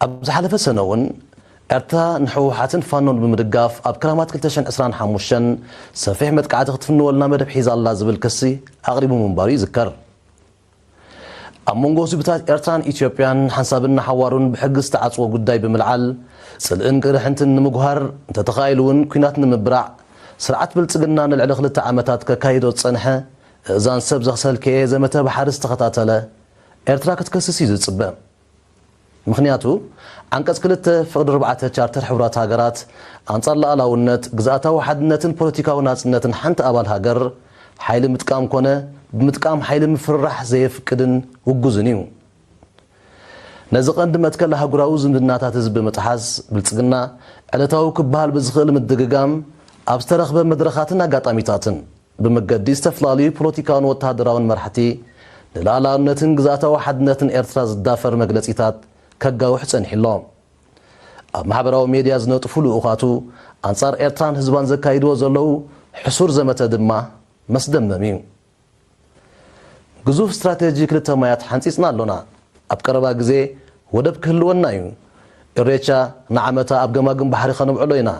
ኣብ ዝሓለፈ ሰነ እውን ኤርትራ ንህወሓትን ፋኖን ብምድጋፍ ኣብ ክራማት ክልተ ሽሕን ዕስራን ሓሙሽተን ሰፊሕ መጥቃዕቲ ክትፍንወልና መደብ ሒዛ ኣላ ዝብል ክሲ ኣቕሪቡ ምንባሩ ይዝከር። ኣብ መንጎ ህዝብታት ኤርትራን ኢትዮጵያን ሓንሳብን ንሓዋሩን ብሕጊ ዝተዓጽወ ጉዳይ ብምልዓል፣ ጽልእን ቅርሕንትን ንምጉሃር፣ እንተተኻኢሉ እውን ኲናት ንምብራዕ፣ ስርዓት ብልጽግና ንልዕሊ ክልተ ዓመታት ከካይዶ ዝጸንሐ እእዛን ሰብ ዘሰልከየ ዘመተ ባሕሪ ዝተኸታተለ፣ ኤርትራ ክትከስስ እዩ ዝጽበ። ምኽንያቱ፣ ዓንቀጽ ክልተ ፍቕዲ ኣርባዕተ ቻርተር ሕቡራት ሃገራት ኣንጻር ሉኣላውነት፣ ግዝኣታዊ ሓድነትን ፖለቲካዊ ናጽነትን ሓንቲ ኣባል ሃገር፣ ሓይሊ ምጥቃም ኮነ ብምጥቃም ሓይሊ ምፍርራሕ ዘየፍቅድን ውጉዝን እዩ። ነዚ ቀንዲ መትከል ኣህጉራዊ ዝምድናታት እዚ ብምጥሓስ፣ ብልጽግና ዕለታዊ ክበሃል ብዝኽእል ምድግጋም ኣብ ዝተረኽበ መድረኻትን ኣጋጣሚታትን፣ ብመገዲ ዝተፈላለዩ ፖለቲካውን ወተሃደራውን መራሕቲ ንሉኣላውነትን ግዝኣታዊ ሓድነትን ኤርትራ ዝዳፈር መግለጺታት ከጋውሕ ጸኒሑ ኣሎ። ኣብ ማሕበራዊ ሜድያ ዝነጥፉ ልኡኻቱ ኣንጻር ኤርትራን ህዝባን ዘካይድዎ ዘለዉ ሕሱር ዘመተ ድማ መስደመም እዩ። ግዙፍ ስትራቴጂ ክልተ ማያት ሓንጺጽና ኣሎና። ኣብ ቀረባ ግዜ ወደብ ክህልወና እዩ። ኢሬቻ ንዓመታ ኣብ ገማግም ባሕሪ ከነብዕሎ ኢና።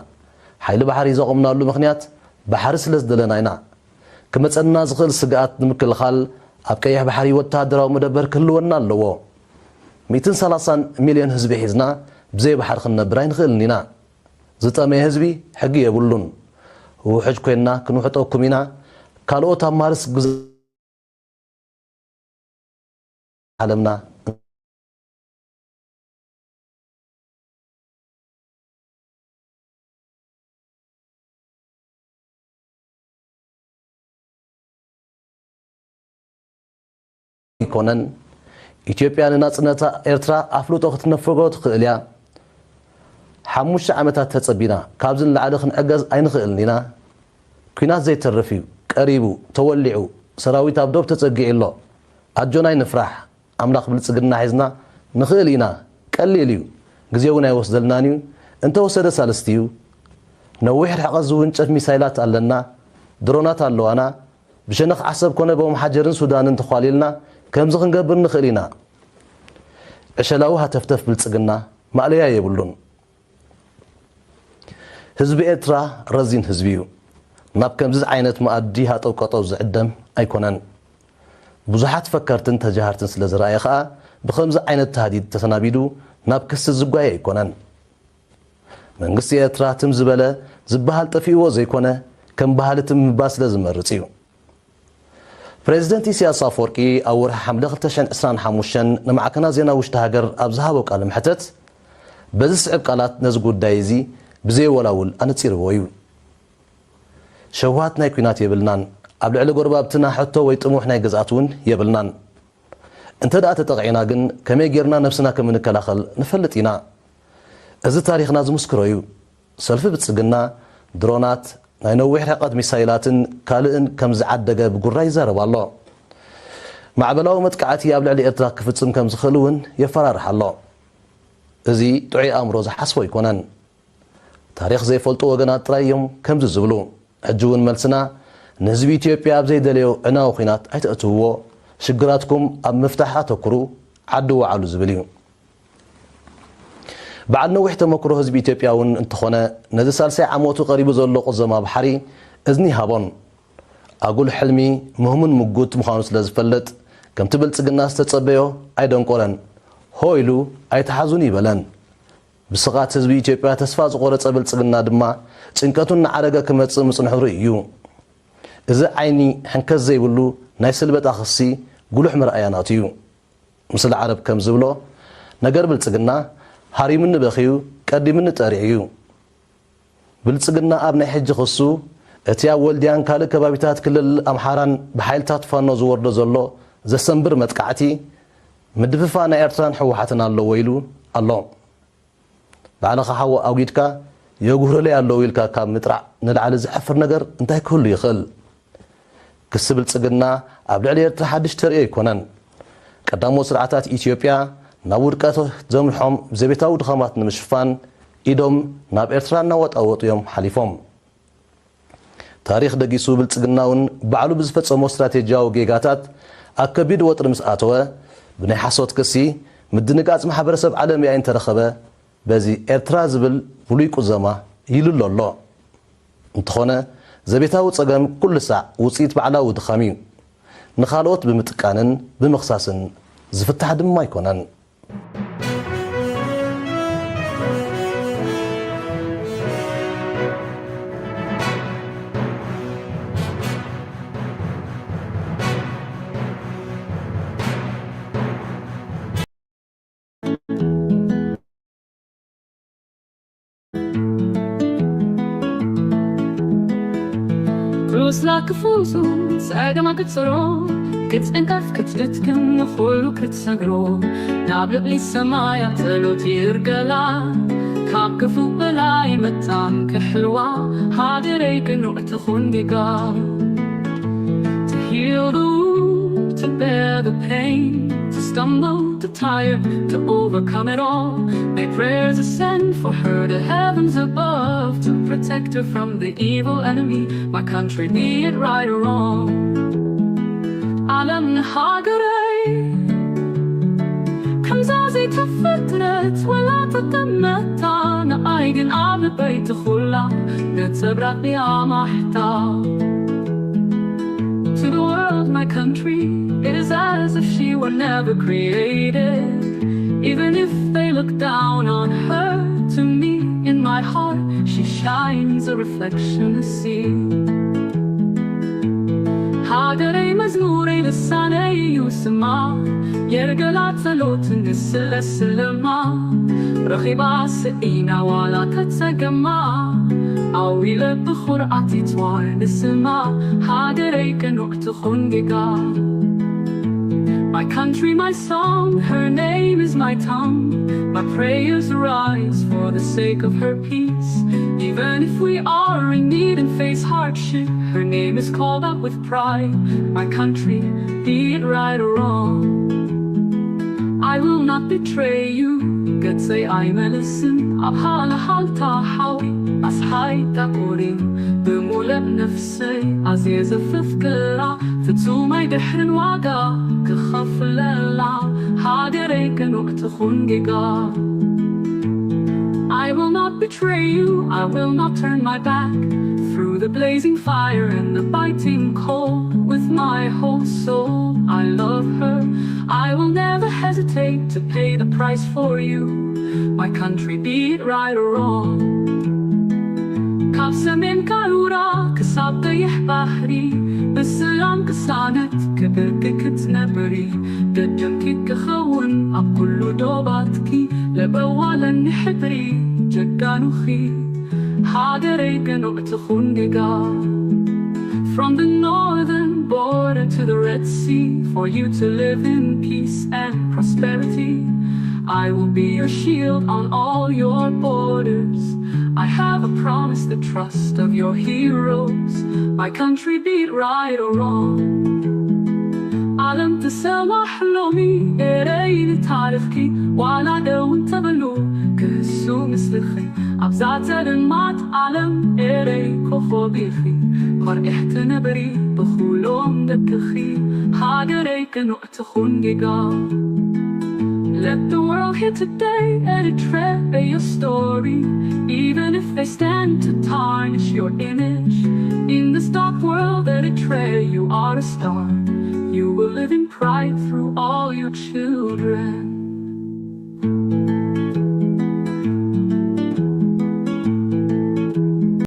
ሓይሊ ባሕሪ ዘቖምናሉ ምኽንያት ባሕሪ ስለ ዝደለና ኢና። ክመጸና ዝኽእል ስግኣት ንምክልኻል ኣብ ቀይሕ ባሕሪ ወተሃደራዊ መደበር ክህልወና ኣለዎ። ሚእትን ሰላሳን ሚልዮን ህዝቢ ሒዝና ብዘይ ባሕሪ ክንነብር ኣይንኽእልን ኢና። ዝጠመየ ህዝቢ ሕጊ የብሉን። ውሑጅ ኮይንና ክንውሕጠኩም ኢና። ካልኦት ኣብ ማርስ ግዝ- ዓለምና ይኮነን። ኢትዮጵያ ንናጽነታ ኤርትራ ኣፍልጦ ክትነፍጎ ትኽእል እያ። ሓሙሽተ ዓመታት ተጸቢና፣ ካብዚ ንላዕሊ ክንዕገዝ ኣይንኽእልን ኢና። ኲናት ዘይተርፍ እዩ፣ ቀሪቡ፣ ተወሊዑ፣ ሰራዊት ኣብ ዶብ ተጸጊዑ ኣሎ። ኣጆና ኣይንፍራሕ፣ ኣምላኽ ብልጽግና ሒዝና ንኽእል ኢና። ቀሊል እዩ፣ ግዜ እውን ኣይወስደልናን እዩ። እንተወሰደ ሳልስቲ እዩ። ነዊሕ ርሕቀት ዝውንጨፍ ሚሳይላት ኣለና፣ ድሮናት ኣለዋና። ብሸነኽ ዓሰብ ኮነ ብኦምሓጀርን ሱዳንን ተዃሊልና ከምዚ ክንገብር ንኽእል ኢና። ዕሸላዊ ሃተፍተፍ ብልጽግና ማእለያ የብሉን። ህዝቢ ኤርትራ ረዚን ህዝቢ እዩ። ናብ ከምዚ ዓይነት መኣዲ ሃጠው ቀጠው ዝዕደም ኣይኮነን። ብዙሓት ፈከርትን ተጃሃርትን ስለ ዝረኣየ ኸኣ ብኸምዚ ዓይነት ታህዲድ ተሰናቢዱ ናብ ክሲ ዝጓየ ኣይኮነን። መንግስቲ ኤርትራ ትም ዝበለ ዝበሃል ጠፊእዎ ዘይኮነ ከም ባህሊ ትም ምባል ስለ ዝመርጽ እዩ። ፕሬዚደንት ኢሳያስ ኣፈወርቂ ኣብ ወርሒ ሓምለ ክልተ ሽሕን ዕስራን ሓሙሽተን ንማዕከናት ዜና ውሽጢ ሃገር ኣብ ዝሃቦ ቃለ መሕተት በዚ ዝስዕብ ቃላት ነዚ ጉዳይ እዚ ብዘየወላውል ኣነጺርዎ እዩ። ሸውሃት ናይ ኲናት የብልናን፣ ኣብ ልዕሊ ጎረባብትና ሕቶ ወይ ጥሙሕ ናይ ግዝኣት እውን የብልናን። እንተ ደኣ ተጠቒዕና ግን ከመይ ጌርና ነብስና ከም እንከላኸል ንፈልጥ ኢና። እዚ ታሪኽና ዝምስክሮ እዩ። ሰልፊ ብልጽግና ድሮናት፣ ናይ ነዊሕ ርሕቀት ሚሳይላትን ካልእን ከም ዝዓደገ ብጉራ ይዛረብ ኣሎ። ማዕበላዊ መጥቃዕቲ ኣብ ልዕሊ ኤርትራ ክፍጽም ከም ዝኽእል እውን የፈራርሕ ኣሎ። እዚ ጥዑይ ኣእምሮ ዝሓስቦ ኣይኮነን። ታሪኽ ዘይፈልጡ ወገናት ጥራይ እዮም ከምዚ ዝብሉ። ሕጂ እውን መልስና ንህዝቢ ኢትዮጵያ ኣብ ዘይደለዮ ዕናዊ ኲናት ኣይተእትውዎ። ሽግራትኩም ኣብ ምፍታሕ ኣተኩሩ፣ ዓዲ ወዓሉ ዝብል እዩ። በዓል ነዊሕ ተመክሮ ህዝቢ ኢትዮጵያ እውን እንተኾነ ነዚ ሳልሳይ ዓመቱ ቀሪቡ ዘሎ ቁዘማ ባሕሪ እዝኒ ይሃቦን። ኣጉል ሕልሚ ምህሙን ምጉት ምዃኑ ስለ ዝፈልጥ ከምቲ ብልጽግና ዝተጸበዮ ኣይደንቆረን። ሆ ኢሉ ኣይትሓዙኒ ይበለን። ብስቓት ህዝቢ ኢትዮጵያ ተስፋ ዝቖረጸ ብልጽግና ድማ ጭንቀቱ እናዓረገ ክመጽእ ምጽንሑ ርኡይ እዩ። እዚ ዓይኒ ሕንከት ዘይብሉ ናይ ስልበጣ ክሲ ጉሉሕ መርኣያ ናቱ እዩ። ምስለ ዓረብ ከም ዝብሎ፣ ነገር ብልጽግና ሃሪሙኒ በኽዩ ቀዲሙኒ ጠሪዑ እዩ። ብልጽግና ኣብ ናይ ሕጂ ክሱ እቲ ኣብ ወልድያን ካልእ ከባቢታት ክልል ኣምሓራን ብሓይልታት ፋኖ ዝወርዶ ዘሎ ዘሰንብር መጥቃዕቲ ምድፍፋእ ናይ ኤርትራን ህወሓትን ኣለዎ ኢሉ ኣሎ። ባዕልኻ ሓዊ ኣጒድካ የጉህሩለይ ኣለዉ ኢልካ ካብ ምጥራዕ ንላዕሊ ዘሕፍር ነገር እንታይ ክህሉ ይኽእል? ክሲ ብልጽግና ኣብ ልዕሊ ኤርትራ ሓድሽ ተርእዮ ኣይኮነን። ቀዳሞት ስርዓታት ኢትዮጵያ ናብ ውድቀት ዘምርሖም ዘቤታዊ ድኻማት ንምሽፋን ኢዶም ናብ ኤርትራ እናወጣወጡ እዮም ሓሊፎም። ታሪኽ ደጊሱ ብልጽግና እውን ባዕሉ ብዝፈጸሞ ስትራቴጂያዊ ጌጋታት ኣብ ከቢድ ወጥሪ ምስ ኣተወ ብናይ ሓሶት ክሲ ምድንጋጽ ማሕበረሰብ ዓለም ያኢ እንተረኸበ፣ በዚ ኤርትራ ዝብል ብሉይ ቁዘማ ይልሎ ኣሎ። እንተኾነ፣ ዘቤታዊ ጸገም ኩሉ ሳዕ ውጽኢት ባዕላዊ ድኻም እዩ። ንኻልኦት ብምጥቃንን ብምኽሳስን ዝፍታሕ ድማ ኣይኮነን። ሩስላ ክፉዙ ጸገማ ክትጽሮ ክትዕንቀፍ ክትድክም ንኹሉ ክትሰግሮ ናብ ልዕሊ ሰማያ ጸሎት ይርገላ ካብ ክፉ በላይ መታን ክሕልዋ ሃገረይ ቅኑዕ ትኹን ጌጋ To heal the wound, to bear the pain, to stumble, to tire, to overcome it all. May prayers ascend for her to heavens above, to protect her from the evil enemy. My country, be it right or wrong. ዓለም ንሃገረይ ከምዛ ዘይትፍጥነት ወላ ተጠመታ ንኣይ ግን ኣብ ልበይ ትኹላ ነጸብራቕ እያ ማሕታ To the world, my country, it is as if she were never created. Even if they look down on her, to me, in my heart, she shines a reflection to see. ሃገረይ መዝሙረይ ልሳነይ እዩ ስማ የርገላ ጸሎት ንስለ ስለማ ረኺባ ስኢና ዋላ ተጸገማ ኣዊለ ብኹርዓት ይትዋር ንስማ ሃገረይ ቅኑዕ ትኹን ጌጋ My country, my song, her name is my tongue. My prayers rise for the sake of her peace. Even if we are in need and face hardship, her name is called out with pride. My country, be it right or wrong. I will not betray you. ገጸይ ኣይመልስን ኣብ ሃለሃልታ ሓዊ ኣስሓይ ዳቆሪን ብሙለእ ነፍሰይ ኣዝየ ዘፍቅራ ፍጹም ኣይድሕርን ዋጋ ክኸፍለላ ሃገረይ ቅኑዕ ትኹን ጌጋ I will not betray you, I will not turn my back. Through the blazing fire and the biting cold, with my whole soul, I love her. I will never hesitate to pay the price for you. My country, be it right or wrong. ካብ ሰሜን ካሉራ ክሳብ ቀይሕ ባሕሪ ብሰላም ቅሳነት ክብርኪ ክትነብሪ ደጀንኪ ክኸውን ኣብ ኩሉ ዶባትኪ ለበዋ ለኒ ሕድሪ ጀጋኑኺ ሃገረይ ቅኑዕ ትኹን ጌጋ From the northern border to the Red Sea, for you to live in peace and prosperity. I will be your shield on all your borders. I have a promise, the trust of your heroes. My country, be it right or wrong. ዓለም ትሰማሕ ሎሚ ኤረይ ንታሪኽኪ ዋላ ደው እንተበሉ ክህሱ ምስልኺ ኣብዛ ጸልማት ዓለም ኤረይ ኮኾብ ኢኺ ኮርዒሕ ትነብሪ ብኹሎም ደቅኺ ሃገረይ ቅኑዕ ትኹን ጌጋ Let the world hear today, Eritrea, your story. Even if they stand to tarnish your image, in this dark world, Eritrea, you are a star. You will live in pride through all your children.